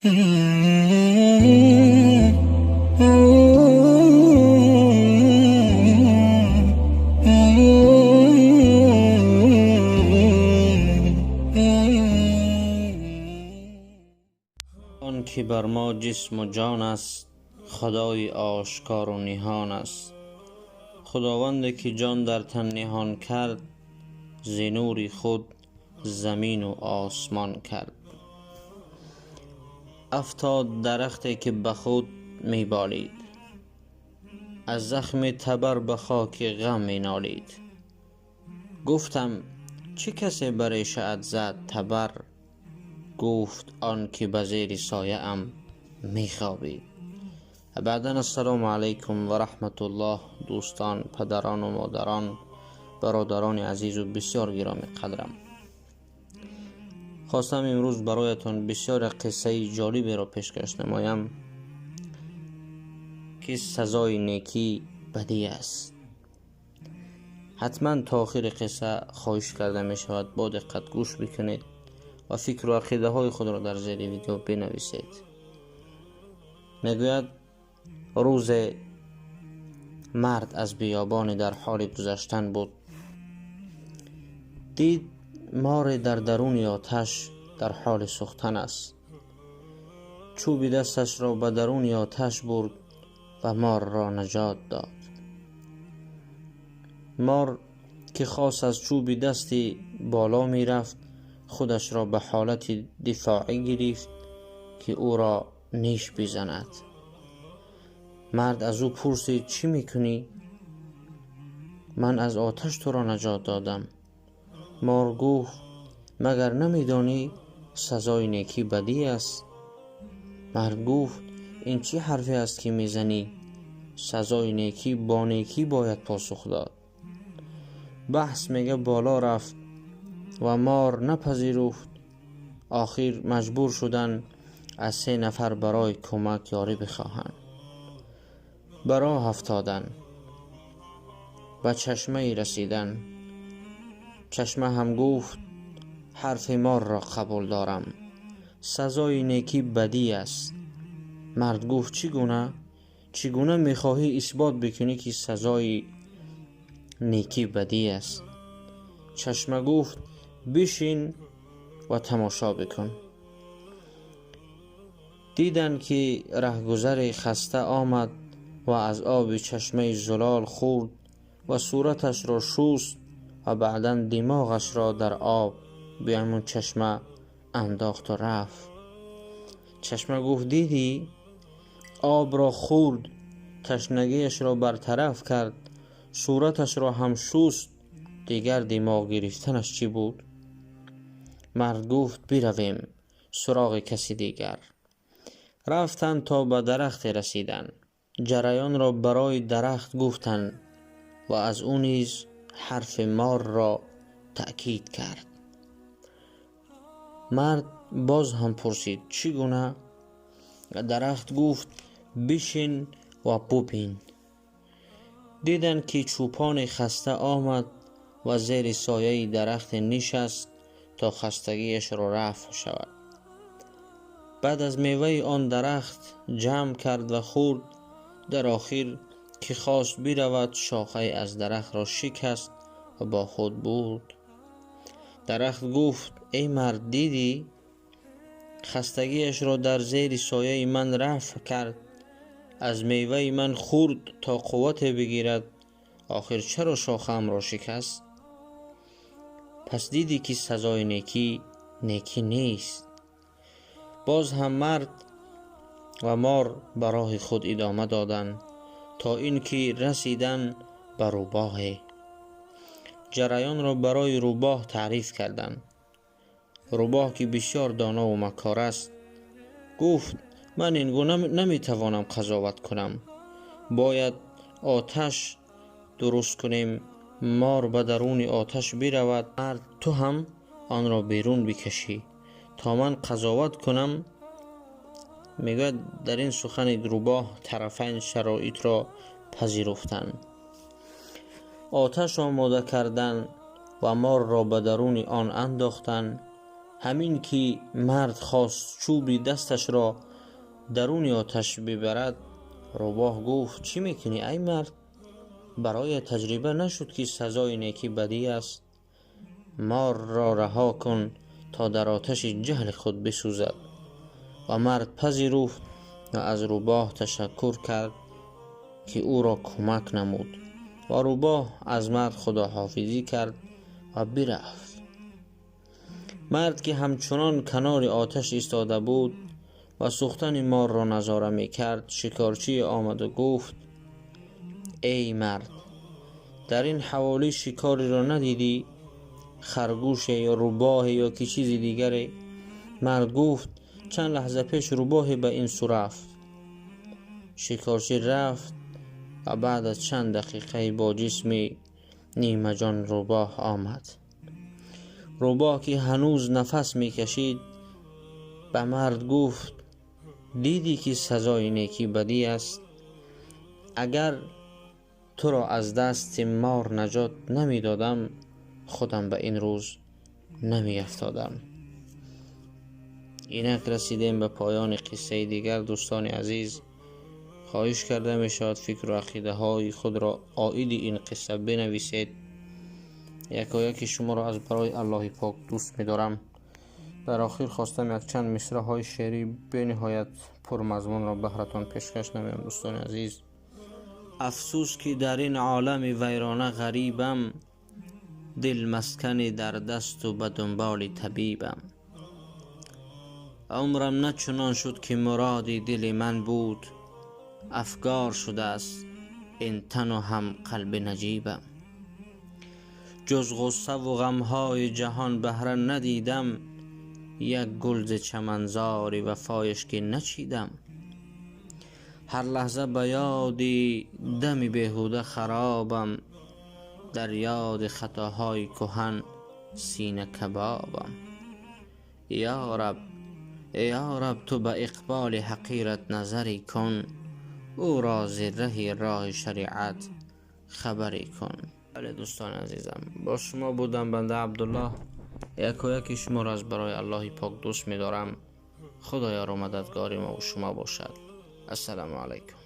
Он ки бар мо ҷисму ҷон аст, Худои ошкору ниҳон аст. Худованде ки ҷон дар тан ниҳон кард, зи нури худ замину осмон кард. Афтод дарахте ки ба худ меболид, аз захми табар ба хоки ғам менолид. Гуфтам чӣ касе бар решаат зад табар? Гуфт он ки ба зери сояам мехобид. Баъдан ассалому алайкум ва раҳматуллоҳ. Дӯстон, падарону модарон, бародарони азизу бисёр гиромӣ қадрам, хостам имрӯз бароятон бисёр як қиссаи ҷолиберо пешкаш намоям, ки сазои некӣ бадӣ аст. Ҳатман то охири қисса хоҳиш карда мешавад бо диққат гӯш бикунед ва фикру ақидаҳои худро дар зери видео бинависед. Мегӯяд, рӯзе мард аз биёбоне дар ҳоли гузаштан буд. Дид море дар даруни оташ дар ҳоли сӯхтан аст. Чӯби дасташро ба даруни оташ бурд ва морро наҷот дод. Мор ки хост аз чӯби дасти боло мерафт, худашро ба ҳолати дифоӣ гирифт ки ӯро ниш бизанад. Мард аз ӯ пурсид: чӣ мекунӣ? Ман аз оташ туро наҷот додам. Мор гуфт: магар намедонӣ сазои некӣ бадӣ аст? Мард гуфт: ин чӣ ҳарфе аст ки мезанӣ? Сазои некӣ бо некӣ бояд посух дод. Баҳс мега боло рафт ва мор напазируфт. Охир маҷбур шуданд аз се нафар барои кӯмак ёрӣ бихоҳанд. Ба роҳ афтоданд, ба чашмае расиданд. Чашма ҳам гуфт: ҳарфи морро қабул дорам, сазои некӣ бадӣ аст. Мард гуфт: чӣ гуна? Чӣ гуна мехоҳӣ исбот бикунӣ ки сазои некӣ бадӣ аст? Чашма гуфт: бишин ва тамошо бикун. Диданд ки раҳгузаре хаста омад ва аз оби чашмаи зулол хӯрд ва сураташро шуст ва баъдан димоғашро дар об би ҳамун чашма андохту рафт. Чашма гуфт: дидӣ? Обро хӯрд, ташнагиашро бартараф кард, сураташро ҳам шуст, дигар димоғ гирифтанаш чӣ буд? Мард гуфт: биравем суроғи каси дигар. Рафтанд то ба дарахте расиданд. Ҷараёнро барои дарахт гуфтанд ва аз ӯ низ ҳарфи морро таъкид кард. Мард боз ҳам пурсид: чӣ гуна? Дарахт гуфт: бишин ва бубин. Диданд ки чӯпоне хаста омад ва зери сояи дарахте нишаст то хастагиашро рафъ шавад. Баъд аз меваи он дарахт ҷамъ кард ва хӯрд. Дар охир ки хост биравад, шохае аз дарахтро шикаст ва бо худ бурд. Дарахт гуфт: эй мард, дидӣ? Хастагиашро дар зери сояи ман рафъ кард, аз меваи ман хӯрд то қуввате бигирад. Охир чаро шохаамро шикаст? Пас дидӣ ки сазои некӣ некӣ нест. Боз ҳам мард ва мор ба роҳи худ идома доданд то ин ки расиданд ба рӯбоҳе. Ҷараёнро барои рӯбоҳ таъриф карданд. Рӯбоҳ ки бисёр донову макор аст, гуфт: ман ин гуна наметавонам қазоват кунам. Бояд оташ дуруст кунем, мор ба даруни оташ биравад, мард ту ҳам онро берун бикашӣ то ман қазоват кунам. Мегӯяд, дар ин сухани рӯбоҳ тарафайн шароитро пазируфтанд. Оташ омода карданд ва морро ба даруни он андохтанд. Ҳамин ки мард хост чӯби дасташро даруни оташ бибарад, рӯбоҳ гуфт: чӣ мекунӣ, ай мард? Барои таҷриба нашуд, ки сазои некӣ бадӣ аст? Морро раҳо кун, то дар оташи ҷаҳли худ бисӯзад. Ва мард пазируфт ва аз рӯбоҳ ташаккур кард, ки ӯро кӯмак намуд. Ва рӯбоҳ аз мард худоҳофизӣ кард ва бирафт. Мард ки ҳамчунон канори оташ истода буд ва сӯхтани морро назора мекард, шикорчӣ омад ва гуфт: эй мард, дар ин ҳаволӣ шикориро надидӣ? Харгӯше ё рӯбоҳе ё ки чизи дигаре? Мард гуфт: чанд лаҳза пеш рӯбоҳе ба ин сӯ рафт. Шикорчӣ рафт ва баъд аз чанд дақиқае бо ҷисми нимаҷон рӯбоҳ омад. Рӯбоҳ ки ҳанӯз нафас мекашид, ба мард гуфт: дидӣ, ки сазои некӣ бадӣ аст? Агар туро аз дасти мор наҷот намедодам, худам ба ин рӯз намеафтодам. Инак расидем ба поёни қиссаи дигар. Дӯстони азиз, хоҳиш карда мешавад фикру ақидаҳои худро оиди ин қисса бинависед. Якояки шуморо аз барои Аллоҳи пок дӯст медорам. Дар охир хостам якчанд мисраҳои шеърии бениҳоят пурмазмунро баҳратон пешкаш намоям. Дӯстони азиз, афсӯс, ки дар ин олами вайрона ғарибам, дил маскани дар дасту ба дунболи табибам. Умрам на чунон шуд, ки муроди дили ман буд, афгор шудааст ин тану ҳам қалби наҷибам. Ҷуз ғуссаву ғамҳои ҷаҳон баҳра надидам, як гул зи чаманзори вафояш ки начидам. Ҳар лаҳза ба ёди дами беҳуда харобам, дар ёди хатоҳои кӯҳан сина кабобам. Ё раб, ё раб, ту ба иқболи ҳақират назарӣ кун, ӯро зи раҳи роҳи шариат хабарӣ кун. Бале, дӯстони азизам, бо шумо будам банда Абдуллоҳ. Якояки шуморо аз барои Аллоҳи пок дӯст медорам. Худо ёру мададгори мо ва шумо бошад. Ассалому алайкум.